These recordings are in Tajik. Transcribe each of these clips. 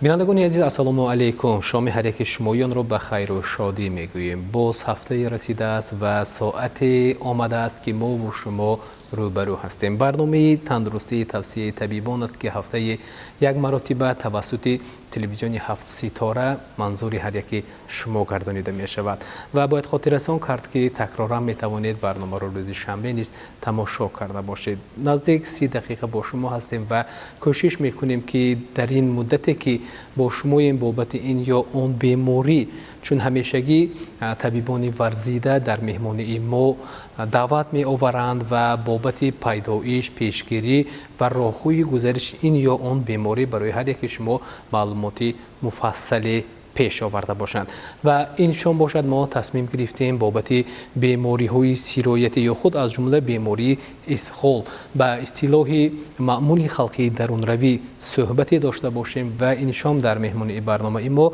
Бинандагони азиз, ассалому алайкум. Шоми ҳар яки шумоёнро ба хайру шодӣ мегӯем. Боз ҳафтае расидааст ва соате омадааст, ки мову шумо рӯбарӯ ҳастем. Барномаи тандурустии тавсияи табибон аст, ки ҳафтаи як маротиба тавассути телевизиони «Ҳафт ситора» манзури ҳар яки шумо гардонида мешавад. Ва бояд хотиррасон кард, ки такроран метавонед барномаро рӯзи шанбе низ тамошо карда бошед. Наздик 30 дақиқа бо шумо ҳастем ва кӯшиш мекунем, ки дар ин муддате, ки бо шумоем, бобати ин ё он беморӣ, чун ҳамешагӣ табибони варзида дар меҳмонии мо даъват меоваранд ва бобати пайдоиш, пешгирӣ ва роҳҳои гузариши ин ё он беморӣ барои ҳар яки шумо маълумоти муфассале пеш оварда бошанд. Ва ин шом бошад, мо тасмим гирифтем бобати бемориҳои сироятӣ ё худ аз ҷумла бемории исҳол, ба истилоҳи маъмули халқии дарунравӣ, суҳбате дошта бошем. Ва ин шом дар меҳмонии барномаи мо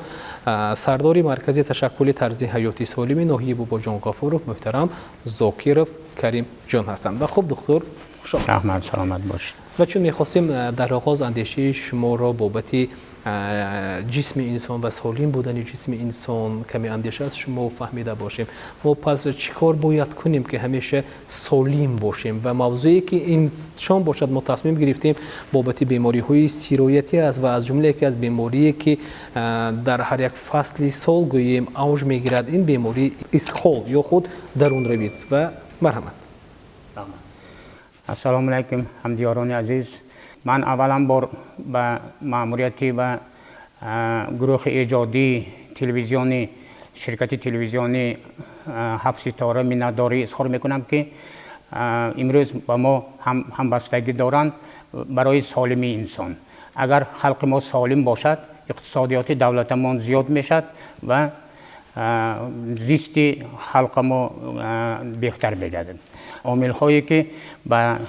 сардори маркази ташаккули тарзи ҳаёти солими ноҳияи Бобоҷон Ғафуров муҳтарам Зокиров Каримҷон ҳастанд. Ва хуб, духтур, хуш омадед. Раҳмат, саломат бошед. Ва чун мехостем дар оғоз андешаи шуморо бобати ҷисми инсон ва солим будани ҷисми инсон каме андеша аз шумо фаҳмида бошем. Мо пас чӣ кор бояд кунем, ки ҳамеша солим бошем? Ва мавзӯе, ки ин шом бошад, мо тасмим гирифтем бобати бемориҳои сироятӣ аст ва аз ҷумла яке аз беморие, ки дар ҳар як фасли сол, гӯем, авҷ мегирад, ин бемории исҳол ё худ дарунравист. Ва марҳамат. Ассалому алайкум, ҳамдиёрони азиз. Ман аввалан бор ба маъмурияти ва гурӯҳи эҷодии телевизиони ширкати телевизионии «Ҳафт ситора» миннатдорӣ изҳор мекунам, ки имрӯз ба мо ҳамбастагӣ доранд барои солимии инсон. Агар халқи мо солим бошад, иқтисодиёти давлатамон зиёд мешавад ва зисти халқи мо беҳтар мегардад. Омилҳое, ки ба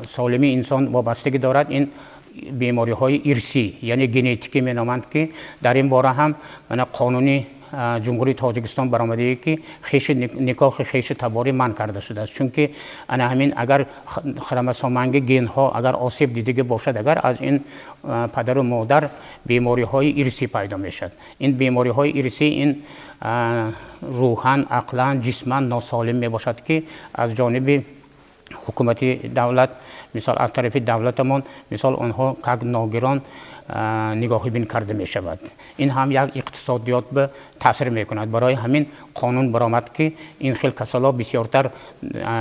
солимии инсон вобастагӣ дорад, ин бемориҳои ирсӣ, яъне генетикӣ меноманд, ки дар ин бора ҳам мана қонуни Ҷумҳурии Тоҷикистон баромадае, ки хеши никоҳи хеши таборӣ манъ карда шудааст, чунки ана ҳамин агар хромосоманги генҳо агар осеб дидагӣ бошад, агар аз ин падару модар бемориҳои ирсӣ пайдо мешавад. Ин бемориҳои ирсӣ ин рӯҳан, ақлан, ҷисман носолим мебошад, ки аз ҷониби ҳукумати давлат, мисол, аз тарафи давлатамон, мисол, онҳо как ногирон нигоҳубин карда мешавад. Ин ҳам як иқтисодиёт ба таъсир мекунад. Барои ҳамин қонун баромад, ки ин хел касало бисёртар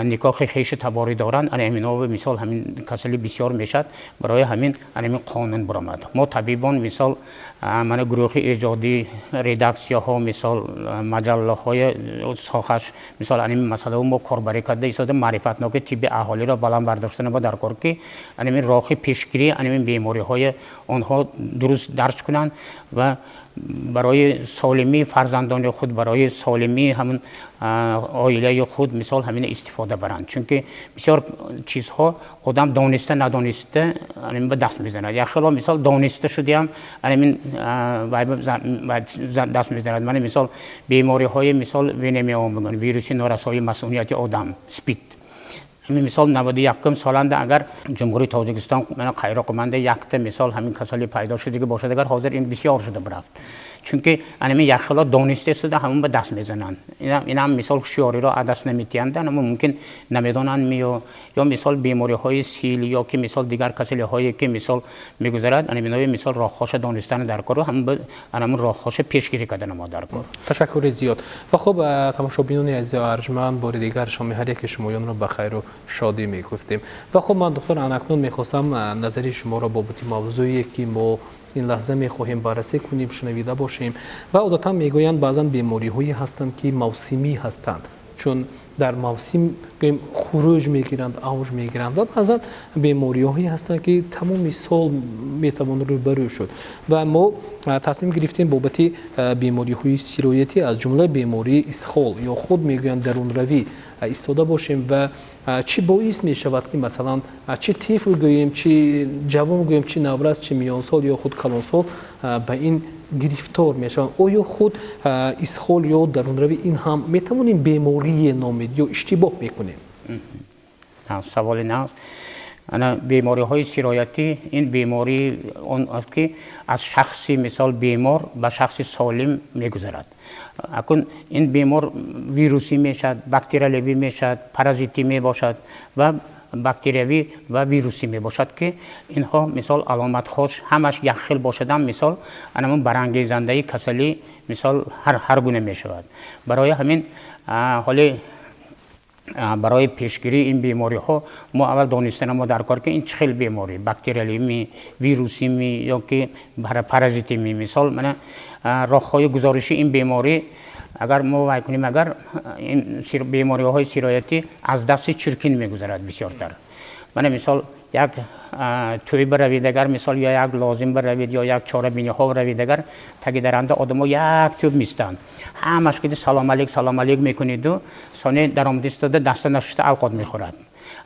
никоҳи хеши таборӣ доранд, ана ҳаминҳо, мисол, ҳамин касалӣ бисёр мешавад. Барои ҳамин ана ҳамин қонун баромад. Мо табибон, мисол, мана гурӯҳи эҷодӣ, редаксияҳо, мисол, маҷаллаҳои соҳаш, мисол, ана ҳамин масъалао мо корбарӣ карда истода, маърифатноки тибби аҳолиро баланд бардоштан мо дар кор, ки ана ҳамин роҳи пешгирии ана ҳамин бемориҳои онҳо дуруст дарк кунанд ва барои солимии фарзандони худ, барои солимии ҳамин оилаи худ, мисол, ҳамина истифода баранд. Чунки бисёр чизҳо одам дониста надониста ба даст мезанад. Як хело, мисол, дониста шудиам ҳамин даст мезанад. Мана, мисол, бемориҳои, мисол, ВНМО мегӯянд, вируси норасоии масунияти одам, СПИД. Ҳамин, мисол, 91-ум соланда агар Ҷумҳурии Тоҷикистон қайроқуманда якта, мисол, ҳамин касалӣ пайдо шудагӣ бошад, агар ҳозир ин бисёр шуда бирафт, чунки анами якхело дониста шуда ҳамон ба даст мезананд. Инам, мисол, ҳушёриро аз даст наметиҳанд, амо мумкин намедонанд ё, мисол, бемориҳои сил ё ки, мисол, дигар касалиҳое, ки, мисол, мегузарад, анаминои, мисол, роҳҳоша донистан дар кор, ҳамон роҳҳоша пешгирӣ кардан мо дар кор. Ташаккури зиёд. Ва хуб, тамошобинони азизу арҷманд, бори дигар шоми ҳар яки шумоёнро ба хайру шодӣ мегуфтем. Ва хуб, ман, духтур, анакнун мехостам назари шуморо бобати мавзӯе, ки мо ин лаҳза мехоҳем баррасӣ кунем, шунавида бошем. Ва одатан мегӯянд, баъзан бемориҳое ҳастанд, ки мавсимӣ ҳастанд, чун дар мавсим, гӯем, хуруҷ мегиранд, авҷ мегиранд, ва баъзан бемориҳое ҳастанд, ки тамоми сол метавон рӯбарӯ шуд. Ва мо тасмим гирифтем бобати бемориҳои сироятӣ, аз ҷумла бемории исҳол ё худ мегӯянд дарунравӣ истода бошем. Ва чӣ боис мешавад, ки, масалан, чӣ тифл гӯем, чӣ ҷавон гӯем, чӣ наврас, чӣ миёнсол ё худ калонсол ба ин гирифтор мешаванд? Оё худ исҳол ё дарунравӣ ин ҳам метавонем беморие номид ё иштибоҳ мекунем? Саволи нав. Ана бемориҳои сироятӣ ин бемории он аст, ки аз шахси мисол бемор ба шахси солим мегузарад. Акун ин бемор вирусӣ мешавад, бактериалевӣ мешавад, паразитӣ мебошад ва бактериявӣ ва вирусӣ мебошад, ки инҳо мисол аломатҳош ҳамаш як хел бошадам, мисол анамун барангезандаи касалӣ мисол ҳар гуна мешавад. Барои ҳамин ҳоли барои пешгирии ин бемориҳо мо аввал донистана мо дар кор, ки ин чӣ хел беморӣ: бактериалими, вирусими ё ки паразитими. Мисол мана роҳҳои гузориши ин беморӣ агар мо вай кунем, агар ин бемориҳои сироятӣ аз дасти чиркин мегузарад бисёртар. Мана мисол як тӯй биравед агар, мисол ё як лозим биравед ё як чорабиниҳо биравед агар, таги даранда одамо як тӯб мистанд, ҳамаш киди салом алейк, салом алейк мекуниду соне даромада истода, даста нашуста авқот мехӯрад.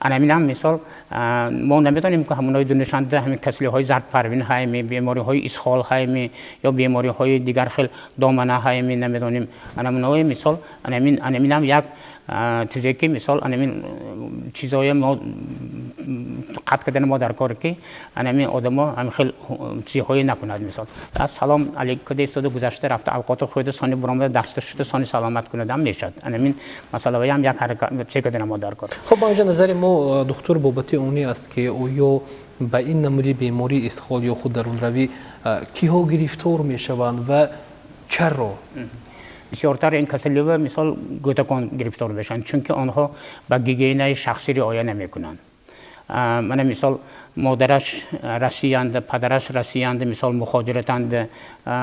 Анаминам мисол мо намедонем, ки ҳамонои дунишанда ҳамин касалиҳои зардпарвин ҳайми, бемориҳои исҳол ҳайми ё бемориҳои дигар хел домана ҳайми, намедонем. Анаминои мисол анаминам як чизе, ки мисол анамин чизое мо қатъ кардани мо дар кор, ки анамин одамо ҳамин хел чизҳое накунад. Мисол аз салом алейк када истода, гузашта рафта, авқото хӯрда, сони буромада, даста шуста, сони саломат кунадам мешавад. Анамин масъалаҳоям як ҳаракат че кардани мо дар кор. Хуб, инҷа назари мо, духтур, бобати оне аст, ки оё ба ин намуди бемории исҳол ё худ дарунравӣ киҳо гирифтор мешаванд ва чаро? Бисёртар ин касалиҳо мисол гӯдакон гирифтор мешаванд, чунки онҳо ба гигиенаи шахсӣ риоя намекунанд. Мана мисол модараш Россиянд, падараш Россиянд, мисол мухоҷиратанд,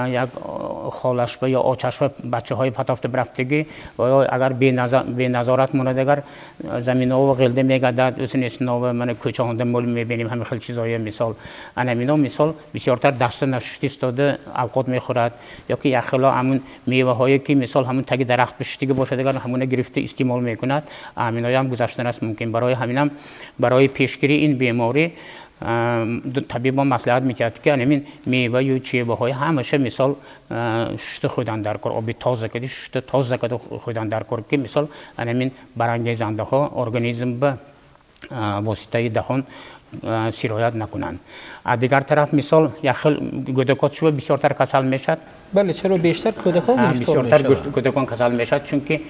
як холашба ё очашба бачаҳои патофта бирафтагӣ ва агар беназорат монад, агар заминову ғилда мегардад, усинесинова мана кӯчаҳонда мол мебинем ҳамин хел чизое. Мисол анамино мисол бисёртар даста нашушта истода авқот мехӯрад ё ки якхело ҳамун меваҳое, ки мисол ҳамун таги дарахт бишуштагӣ бошад, агар ҳамуна гирифта истеъмол мекунад, ҳаминоям гузаштанаш мумкин. Барои ҳаминам барои пешгирии ин беморӣ табибон маслиҳат медиҳад, ки анамин меваю чеваҳои ҳамаша мисол шушта хӯрдан дар кор, оби тоза кади шушта, тоза када хӯрдан дар кор, ки мисол анамин барангезандаҳо организм ба воситаи даҳон сироят накунанд. Аз дигар тараф мисол як хел гӯдакот шува бисёртар касал мешавад. Бале, чаро бештар кӯдакон гирифтор бисёртар кӯдакон касал мешавад? Чунки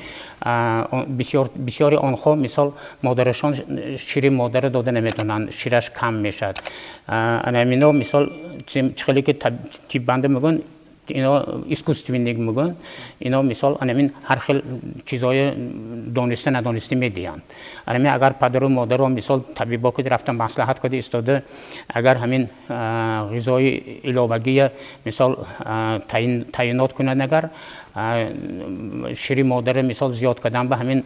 бисёри онҳо мисол модарашон шири модара дода наметавонанд, шираш кам мешавад. Анамино мисол чӣ хеле ки тиббанда мегӯянд, ино искусственник мегӯянд, ино мисол анамин ҳар хел чизҳое дониста надониста медиҳанд. Анамин агар падару модаро мисол табибо ки рафта маслиҳат карда истода, агар ҳамин ғизои иловагия мисол таъйинот кунанд, агар шири модара мисол зиёд кардан ба ҳамин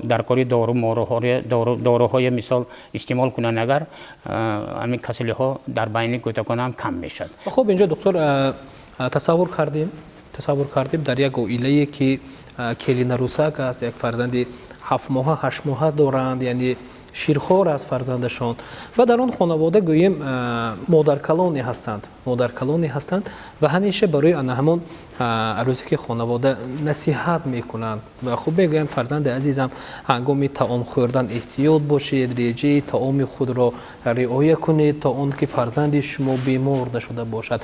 дар кори дору доруҳое мисол истеъмол кунанд, агар ҳамин касалиҳо дар байни кӯдакон ҳам кам мешавад. Хуб, инҷо, духтур, тасаввур кардем дар як оилае, ки келинарӯсак аст, як фарзанди 7 моҳа, 8 моҳа доранд, яъне ширхор аст фарзандашон, ва дар он хонавода гӯем модаркалоне ҳастанд ва ҳамеша барои ана ҳамон арӯсаки хонавода насиҳат мекунанд ва хуб мегӯянд: «Фарзанди азизам, ҳангоми таом хӯрдан эҳтиёт бошед, реҷаи таоми худро риоя кунед, то он ки фарзанди шумо бемор нашуда бошад».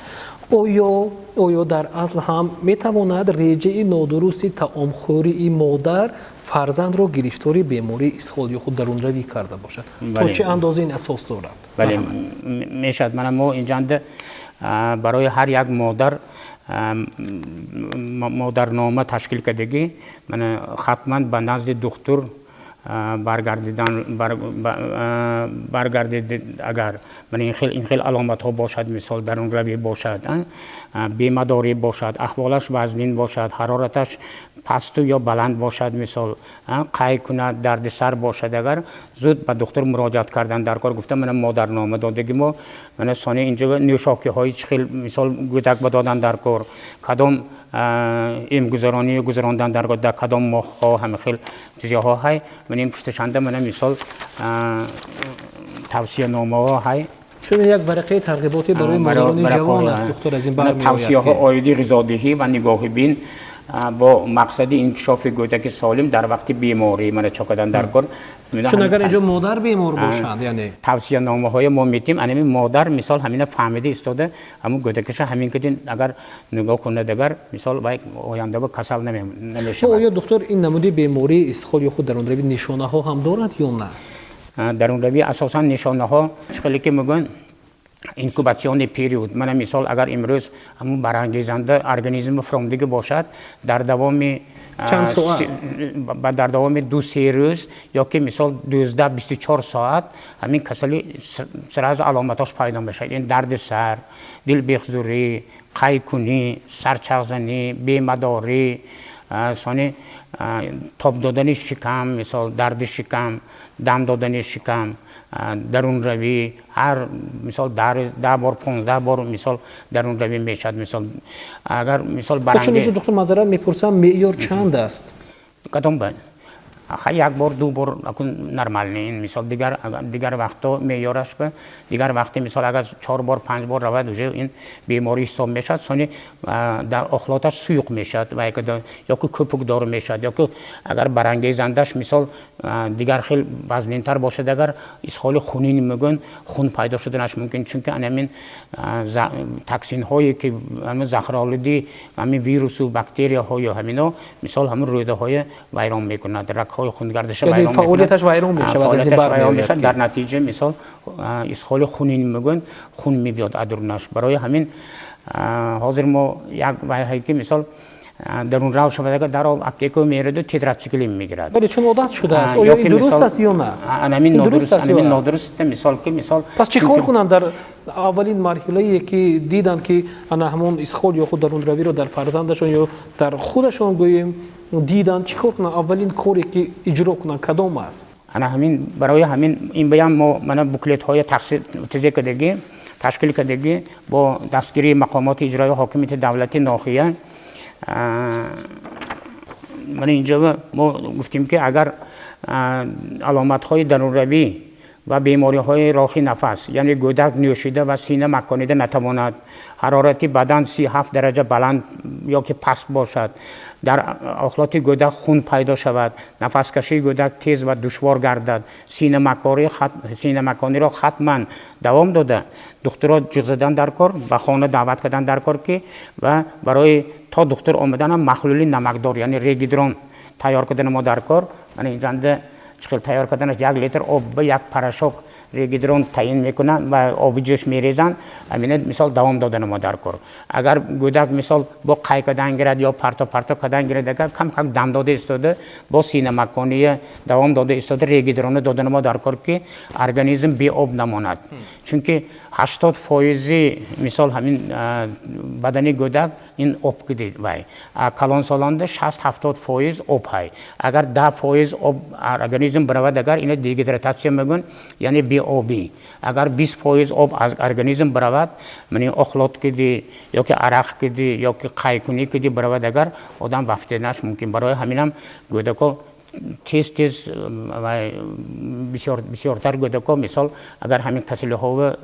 Оё дар асл ҳам метавонад реҷаи нодурусти таомхӯрии модар фарзандро гирифтори бемории исҳол ё худ дарунравӣ карда бошад? То чӣ андоза ин асос дорад? Бале, мешавад. Мана мо инҷанда барои ҳар як модар модарнома ташкил кардагӣ. Мана хатман ба назди духтур баргардидан баргардид, агар мана ин хел аломатҳо бошад, мисол дарунравӣ бошад, бемадорӣ бошад, аҳволаш вазнин бошад, ҳарораташ пасту ё баланд бошад, мисол қай кунад, дарди сар бошад, агар зуд ба духтур муроҷиат кардан дар кор гуфта, мана модарнома додагӣ мо. Мана сони инҷо нӯшокиҳои чӣ хел мисол гӯдак ба додан дар кор, кадом эмгузаронӣ гузарондан дар кор, дар кадом моҳҳо, ҳама хел чизҳо ҳай. Мана ин пушташанда мана мисол тавсияномаҳо ҳай. Чун як варақаи тарғиботӣ барои модарони ҷавон аст, духтур, аз ин бармеояд. Тавсияҳо оиди ғизодиҳӣ ва нигоҳубин. Бо мақсади инкишофи гӯдаки солим дар вақти беморӣ мана чо кардан дар кор. Чун агар инҷо модар бемор бошанд, яъне тавсияномаҳои мо метим, анами модар мисол ҳамина фаҳмида истода, ҳамун гӯдакаша ҳамин кадин агар нигоҳ кунад, агар мисол вай оянда касал намешавад. Оё, доктор, ин намуди бемории исҳол ё худ дарунравӣ нишонаҳо ҳам дорад ё на? Дарунравӣ асосан нишонаҳо чӣ хеле ки мегӯянд, инкубационный период. Мана мисол, агар имрӯз ҳамун барангезанда организми фромдигӣ бошад, дар давоми чанд соат, дар давоми 2-3 рӯз ё ки мисол 12-24 соат ҳамин касали сразу аломатош пайдо мешавад. Ин дарди сар, дилбехузурӣ, қайкунӣ, сарчағзанӣ, бемадорӣ, сони тоб додани шикам, мисол дарди шикам, дам додани шикам, дарунравӣ, ҳар мисол 10 бор, 15 бор мисол дарунравӣ мешавад. Мисол агар мисол баранге, доктор, маъзарат мепурсам, меъёр чанд аст? Кадом ба? Як бор, ду бор акун нормальный. Ин мисол дигар вақто меъёраш ба дигар вақте, мисол агар чор бор, панҷ бор равад, уже ин беморӣ ҳисоб мешавад. Сони дар охлоташ суюқ мешавад ва ё ки кӯпукдор мешавад, ё ки агар барангезандаш мисол дигар хел вазнинтар бошад, агар исҳоли хунин мегӯянд, хун пайдо шуданаш мумкин, чунки анамин токсинҳое ки захролуди ҳамин вирусу бактерияҳою ҳамино мисол ҳамин рӯдаҳоя вайрон мекунад, рагҳои хунгардаша вайрон, фаъолияташ вайрон мешавад, фаъолияташ вайрон мешавад. Дар натиҷа мисол исҳоли хунин мегӯянд, хун мебиёд адурнаш. Барои ҳамин ҳозир мо як вайҳае ки мисол дарунрав шавад, агар дарҳол аптека мераду тетрациклин мегирад. Бале, чун одат шудааст. Оё ин дуруст аст ё на? Анамин нодуруст, анамин нодуруст. Мисол ки мисол Пас чӣ кор кунанд дар аввалин марҳилае ки диданд, ки ана ҳамон исҳол ё худ дарунравиро дар фарзандашон ё дар худашон гӯем диданд, чӣ кор кунанд? Аввалин коре ки иҷро кунанд кадом аст? Ана ҳамин, барои ҳамин ин баян мо мана буклетҳои тақсим кардагӣ, ташкил кардагӣ бо дастгирии мақомоти иҷроии ҳокимияти давлати ноҳия. Мана инҷо мо гуфтем, ки агар аломатҳои дарунравӣ ва бемориҳои роҳи нафас, яъне гӯдак нӯшида ва сина маконида натавонад, ҳарорати бадан 37 дараҷа баланд ё ки паст бошад, дар охлоти гӯдак хун пайдо шавад, нафаскашии гӯдак тез ва душвор гардад, синамакониро ҳатман давом дода, духтурро ҷиғ задан дар кор, ба хона даъват кардан дар кор, ки ва барои то духтур омаданам маҳлули намакдор, яъне регидрон тайёр кардани мо дар кор. Мана инҷанда чӣ хел тайёр карданаш: 1 литр об ба як порошок регидрон таъин мекунанд ва оби ҷӯш мерезанд. Ҳамина мисол давом додани мо дар кор. Агар гӯдак мисол бо қай кардан гирад ё парто парто кардан гирад, агар кам кам дам дода истода, бо синамакония давом дода истода, регидроно додани мо дар кор, ки организм беоб намонад, чунки 80 фоизи мисол ҳамин бадани гӯдак ин об вай, калонсолонда 60-70 фоиз об ҳай. Агар 10 фоиз об организм биравад, агар ина дегидрататсия мегӯянд, яъне беобӣ. Агар 20 фоиз об аз организм биравад, мани охлот киди ё ки арақ киди ё ки қайкунӣ киди биравад, агар одам вафтиданаш мумкин. Барои ҳаминам гӯдако тез тез, бисёртар гӯдако мисол агар ҳамин касалиҳо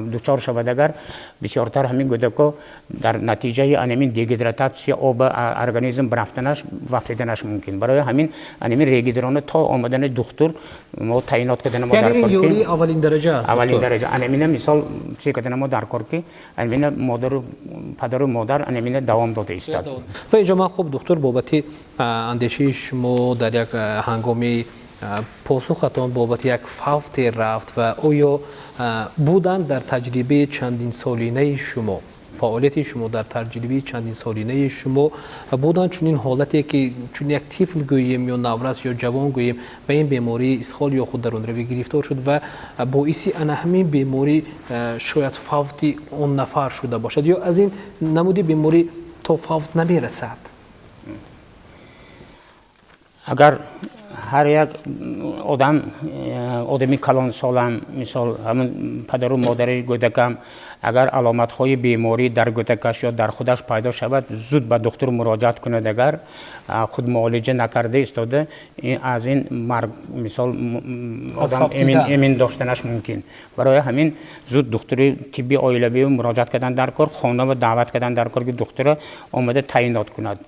дучор шавад, агар бисёртар ҳамин гӯдако дар натиҷаи анамин дегидрататсия, об организм рафтанаш, вафтиданаш мумкин. Барои ҳамин анамин регидроно то омадани духтур мо таъинот кардана мо дар кор. Ёрии аввалин дараҷа аст. Аввалин дараҷа анамина мисол чӣ кардана мо дар кор, ки анамина модару падару модар анамина давом дода истад. Ва инҷо ман, хуб, духтур, бобати андешаи шумо дар як ҳангоми посухатон бобати як фавте рафт ва оё буданд дар таҷрибаи чандинсолинаи шумо, фаъолияти шумо, дар таҷрибаи чандинсолинаи шумо буданд чунин ҳолате, ки чун як тифл гӯем ё наврас ё ҷавон гӯем ба ин бемории исҳол ё худ дарунравӣ гирифтор шуд ва боиси ана ҳамин беморӣ шояд фавти он нафар шуда бошад, ё аз ин намуди беморӣ то фавт намерасад? Агар Ҳар як одам, одами калонсолам, мисол, ҳамун падару модари гӯдакам, агар аломатҳои беморӣ дар гӯдакаш ё дар худаш пайдо шавад, зуд ба духтур муроҷиат кунад. Агар худмуолиҷа накарда истода, аз ин марг, мисол, одам эмин доштанаш мумкин. Барои ҳамин зуд духтури тибби оилавӣ муроҷиат кардан дар кор, хона даъват кардан дар кор, ки духтура омада таъинот кунад.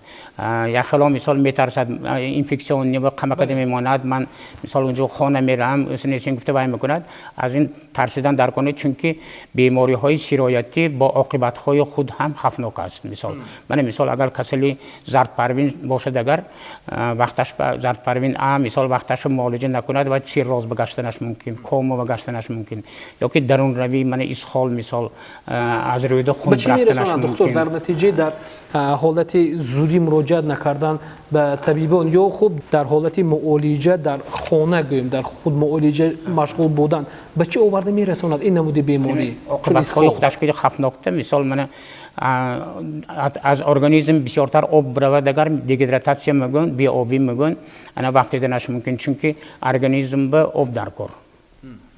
Як хело, мисол, метарсад, инфекционный ва қамакада мемонад, ман, мисол, унҷо хона мераам, несин гуфта вай мекунад. Аз ин тарсидан дар кор, чунки бемориҳои сироятӣ бо оқибатҳои худ ҳам хавфнок аст. Мисол, мана, мисол, агар касали зардпарвин бошад, агар вақташ зардпарвин а, мисол, вақташро муолиҷа накунад, ва цирроз ба гаштанаш мумкин, кома ба гаштанаш мумкин, ё ки дарунравӣ, мана, исҳол, мисол, аз рӯйда хун рафтанаш мумкин. Дар натиҷаи дар ҳолати зудӣ муроҷиат накардан ба табибон ё хуб дар ҳолати муолиҷа дар хона, гӯем, дар худмуолиҷа машғул будан, ба чӣ оварда мерасонад ин намуди беморӣ? Оқибатҳои худаш ки хавфнокта. Мисол, мана, аз организм бисёртар об биравад, агар дегидрататсия мегӯн, беобӣ мегӯн, ана вафтиданаш мумкин, чунки организм ба об дар кор,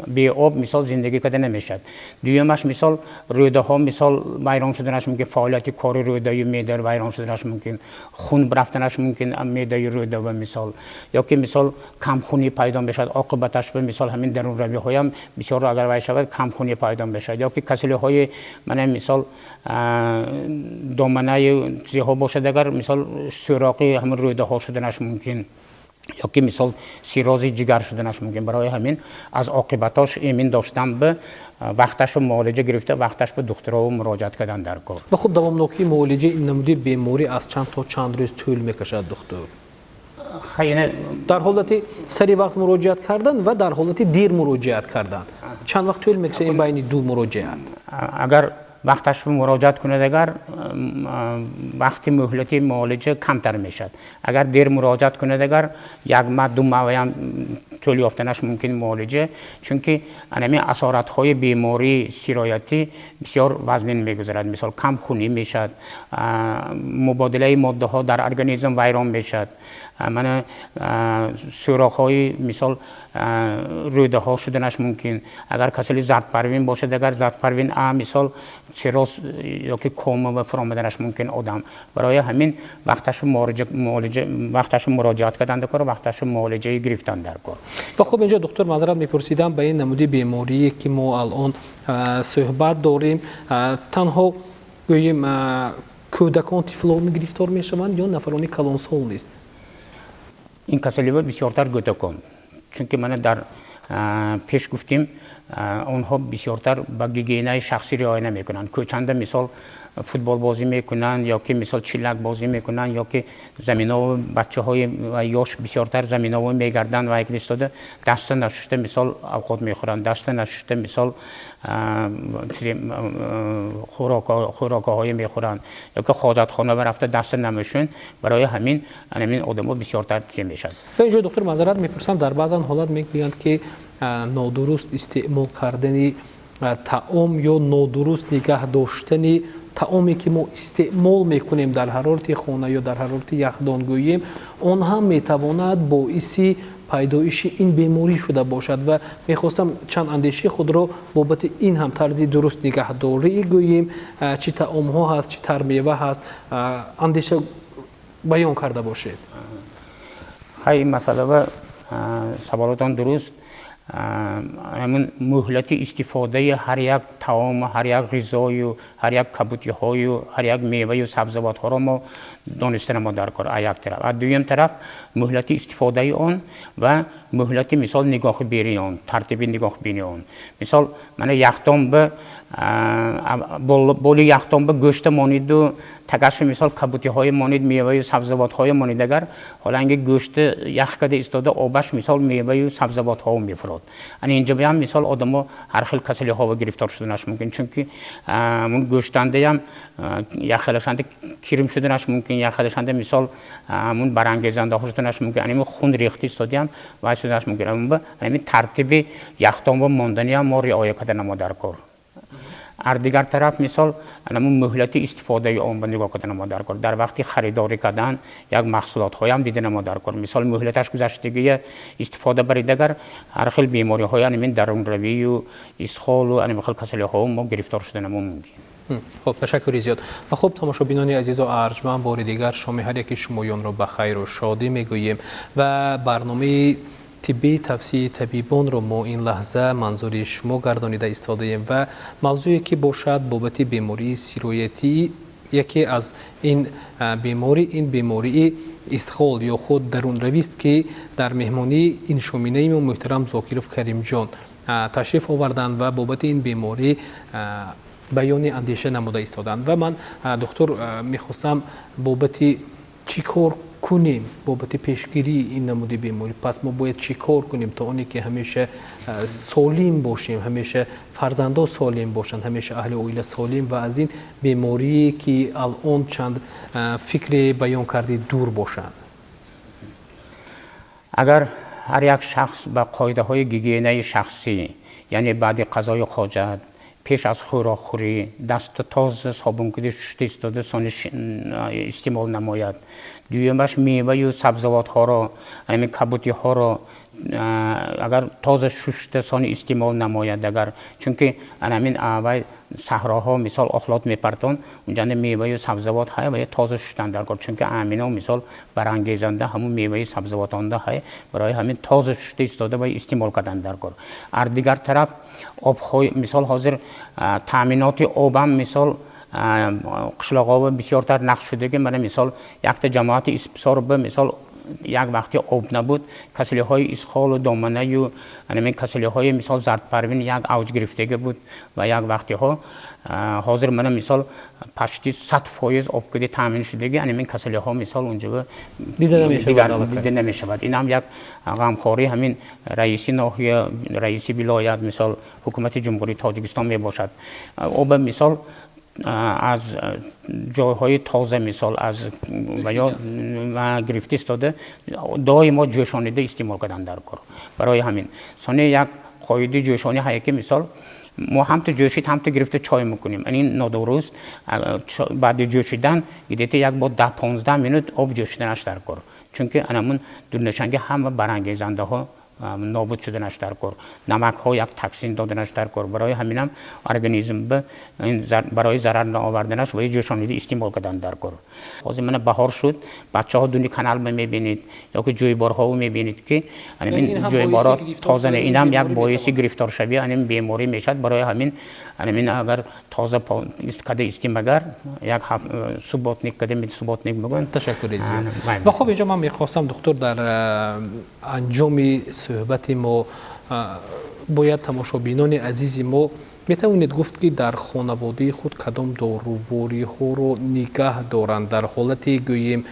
беоб, мисол, зиндагӣ карда намешавад. Дуюмаш, мисол, рӯдаҳо, мисол, вайрон шуданаш мумкин, фаъолияти кори рӯдаю меъда вайрон шуданаш мумкин, хун рафтанаш мумкин меъдаю рӯдава, мисол, ё ки, мисол, камхунӣ пайдо мешавад. Оқибаташ ба, мисол, ҳамин дарунравиҳоям бисёр агар вай шавад, камхунӣ пайдо мешавад, ё ки касалиҳои, мана, мисол, доманаи чизҳо бошад, агар, мисол, сӯроқи ҳамин рӯдаҳо шуданаш мумкин, ё ки, мисол, сиррози ҷигар шуданаш мумкин. Барои ҳамин аз оқибатош эмин доштан ба вақташро муолиҷа гирифта, вақташ ба духтурово муроҷиат кардан дар кор. Ва хуб, давомнокии муолиҷаи ин намуди беморӣ аз чанд то чанд рӯз тӯл мекашад, духтур, дар ҳолати сари вақт муроҷиат кардан ва дар ҳолати дер муроҷиат кардан? Чанд вақт тӯл мекашад ин байни ду муроҷиат? Агар вақташ муроҷиат кунад, агар вақти муҳлати муолиҷа камтар мешавад. Агар дер муроҷиат кунад, агар як маҳ, 2 маҳам тӯл ёфтанаш мумкин муолиҷа, чунки анами асоратҳои бемории сироятӣ бисёр вазнин мегузарад. Мисол, камхунӣ мешавад, мубодилаи моддаҳо дар организм вайрон мешавад, мана, сӯрохҳои, мисол, рӯдаҳо шуданаш мумкин. Агар касали зардпарвин бошад, агар зардпарвин а, мисол, цирроз ё ки кома ва фуромаданаш мумкин одам. Барои ҳамин вақташ вақташ муроҷиат кардан дар кор, вақташ муолиҷаи гирифтан дар кор. Ва хуб, инҷо, духтур, маъзарат мепурсидам, ба ин намуди беморие ки мо алон суҳбат дорем, танҳо, гӯем, кӯдакон, тифлон гирифтор мешаванд ё нафарони калонсол нест? Ин касалиҳо бисёртар гӯдакон, чунки, мана, дар пеш гуфтем, онҳо бисёртар ба гигиенаи шахсӣ риоя намекунанд. Кӯчанда, мисол, футболбозӣ мекунанд, ё ки, мисол, чиллакбозӣ мекунанд, ё ки заминово бачаҳои ёш бисёртар заминово мегарданд ва истода, даста нашушта, мисол, авқот мехӯранд, даста нашушта, мисол, хӯрокаҳое мехӯранд, ё ки ҳоҷатхона рафта даста намешӯянд. Барои ҳамин ҳамин одамо бисёртар чизе мешавад. Ва инҷо, доктор, маъзарат мепурсам, дар баъзан ҳолат мегӯянд, ки нодуруст истеъмол кардани таом ё нодуруст нигаҳ доштани таоме, ки мо истеъмол мекунем дар ҳарорати хона ё дар ҳарорати яхдон, гӯем, он ҳам метавонад боиси пайдоиши ин беморӣ шуда бошад. Ва мехостам чанд андешаи худро бобати ин ҳам, тарзи дуруст нигаҳдорӣ, гӯем, чӣ таомҳо ҳаст, чӣ тармева ҳаст, андеша баён карда бошед. Ҳай, ин масъала, саволотон дуруст. Ҳамин муҳлати истифодаи ҳар як таому, ҳар як ғизою, ҳар як кабутиҳою, ҳар як меваю сабзавотҳоро мо донистана мо дар кор, аз як тараф. Аз дуюм тараф, муҳлати истифодаи он ва муҳлати, мисол, нигоҳубини он, тартиби нигоҳубини он. Мисол, мана, яхдон ба боли яхдон ба гӯшта мониду тагашу, мисол, кабутиҳое монид, меваю сабзавотҳое монид, агар ҳоланги гӯшта ях карда истода, обаш, мисол, меваю сабзавотҳо мефурод. Ана инҷо ҳам, мисол, одамо ҳар хел касалиҳо гирифтор шуданаш мумкин, чунки гӯштандаям як хелашанда кирм шуданаш мумкин, як хелашанда, мисол, ҳамун барангезандаҳо шуданаш мумкин, анами хун рехти истодиам вай шуданаш мумкин. Ҳамин тартиби яхдон монданиам мо риоя карда намо дар кор. Ар дигар тараф, мисол, ҳамун муҳлати истифодаи он ба нигоҳ кардан мо дар кор. Дар вақти харидорӣ кардан як маҳсулотҳоям дидан мо дар кор. Мисол, муҳлаташ гузаштагия истифода барид, агар ҳар хел бемориҳои ҳамин дарунравию исҳолу ҳамин хел касалиҳо мо гирифтор шудан мо мумкин. Хуб, ташаккури зиёд. Ва хуб, тамошобинони азизу арҷманд, бори дигар шоми ҳар яки шумоёнро ба хайру шодӣ мегӯем ва барномаи тиббии тавсияи табибонро мо ин лаҳза манзури шумо гардонида истодаем ва мавзӯе ки бошад бобати бемории сироятӣ, яке аз ин беморӣ, ин бемории исҳол ё худ дарунравист, ки дар меҳмонии ин шоминаи мо муҳтарам Зокиров Каримҷон ташриф оварданд ва бобати ин беморӣ баёни андеша намуда истоданд. Ва ман, духтур, мехостам бобати чӣ кор кунем бобати пешгирии ин намуди беморӣ. Пас мо бояд чӣ кор кунем, то оне ки ҳамеша солим бошем, ҳамеша фарзандо солим бошанд, ҳамеша аҳли оила солим ва аз ин беморие ки алон чанд фикре баён кардед, дур бошанд? Агар ҳар як шахс ба қоидаҳои гигиенаи шахсӣ, яъне баъди қазои ҳоҷат, пеш аз хӯрокхӯрӣ дасту тоза собункиди шушта истода сони истеъмол намояд. Дуюмаш, меваю сабзавотҳоро, ҳамин кабутиҳоро агар тоза шушта сони истеъмол намояд, агар чунки ҳамин вай саҳроҳо, мисол, охлот мепартон, унҷанда меваю сабзавот ҳай ва тоза шуштан дар кор, чунки амино, мисол, барангезанда ҳамун меваи сабзавотонда ҳай. Барои ҳамин тоза шушта истода ва истеъмол кардан дар кор. Ар дигар тараф, обҳои, мисол, ҳозир таъминоти обам, мисол, қишлоқҳо бисёртар нақш шудаги. Мана, мисол, якта ҷамоати Испсорба, мисол, як вақти об набуд, касалиҳои исҳолу доманаю ҳамин касалиҳои, мисол, зардпарвин як авҷ гирифтага буд. Ва як вақтиҳо, ҳозир мана, мисол, почти 100% обкиди таъмин шудаги, ҳамин касалиҳо, мисол, унҷо дида намешавад. Ин ҳам як ғамхории ҳамин раиси ноҳия, раиси вилоят, мисол, ҳукумати Ҷумҳурии Тоҷикистон мебошад. Оба, мисол, аз ҷойҳои тоза, мисол, аз ва ё гирифта истода доимо ҷӯшонида истеъмол кардан дар кор. Барои ҳамин сони як қоидаи ҷӯшонӣ ҳае, ки, мисол, мо ҳамто ҷӯшид, ҳамто гирифта чой мекунем, ин нодуруст. Баъди ҷӯшидан где-то як бо 10-15 минут об ҷӯшиданаш дар кор, чунки анамун дурнашанги ҳама барангезандаҳо нобуд шуданаш дар кор, намакҳо як токсин доданаш дар кор. Барои ҳаминам организм барои зарар наоварданаш ва ҷӯшонида истеъмол кардан дар кор. Ҳозир мана баҳор шуд, бачаҳо дуни канал мебинед ёки ҷӯйборҳо мебинед, ки ҳамин ҷӯйборҳо тоза не, инам як боиси гирифторшавии ҳамин беморӣ мешавад. Барои ҳамин ҳамин агар тоза када истимагар як субботник када, субботник мегӯянд. Ташаккури зиёд. Ва хуб, инҷо ман мехостам, духтур, дар анҷоми суҳбати мо бояд тамошобинони азизи мо метавонед гуфт, ки дар хонаводаи худ кадом дорувориҳоро нигаҳ доранд дар ҳолати, гӯем,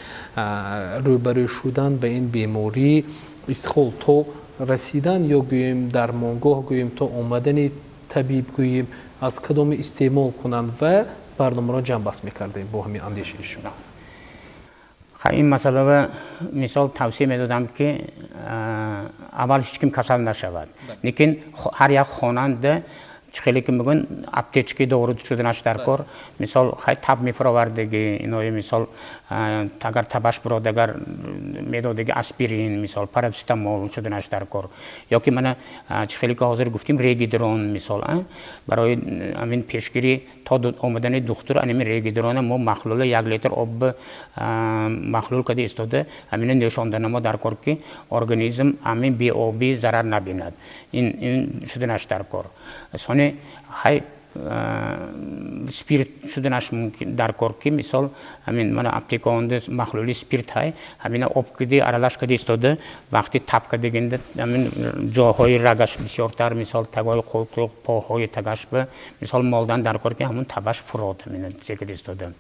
рӯбарӯ шудан ба ин бемории исҳол, то расидан ё, гӯем, дармонгоҳ, гӯем, то омадани табиб, гӯем, аз кадоме истеъмол кунанд ва барномаро ҷамъбаст мекардем бо ҳамин андешаи шумо. Ин масъалава, мисол, тавсия медодам, ки аввал ҳеҷ ким касал нашавад, лекин ҳар як хонанда, чӣ хеле ки мегӯянд, аптечкаи дору шуданаш дар кор. Мисол, хай, таб мефуровардагӣ инои, мисол, агар табаш бурод, агар медодаги аспирин, мисол, парацетамол шуданаш дар кор, ё ки мана, чӣ хеле ки ҳозир гуфтем, регидрон, мисол, барои ҳамин пешгирӣ то омадани духтур ҳамин регидрона мо маҳлула 1 литр об маҳлул карда истода ҳамина нӯшонданамо дар кор, ки организм ҳамин беобӣ зарар набинад. Ин шуданаш дар кор. Сони, хай, спирт шуданаш мумкин дар кор, ки, мисол, ҳамин мана аптекаонда маҳлули спирт ҳай, ҳамина об киди аралаш кади истода вақти таб кардагинда ҳамин ҷойҳои рагаш бисёртар, мисол, тагои қолтуқ, поҳои тагаш ба, мисол, молдан дар кор, ки ҳамун табаш фурод ҳамина кади истода.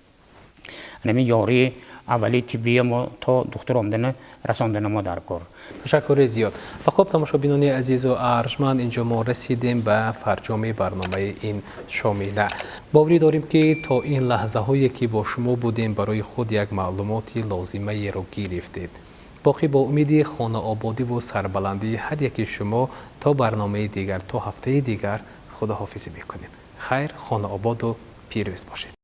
Ҳамин ёрии аввалии тиббия мо то духтур омадана расондана мо дар кор. Ташаккури зиёд. Ва хуб, тамошобинони азизу арҷманд, инҷо мо расидем ба фарҷоми барномаи ин шомина. Боварӣ дорем, ки то ин лаҳзаҳое ки бо шумо будем, барои худ як маълумоти лозимаеро гирифтед. Боқӣ бо умиди хонаободиву сарбаландии ҳар яки шумо то барномаи дигар, то ҳафтаи дигар худоҳофизӣ мекунем. Хайр, хонаободу пирӯз бошед.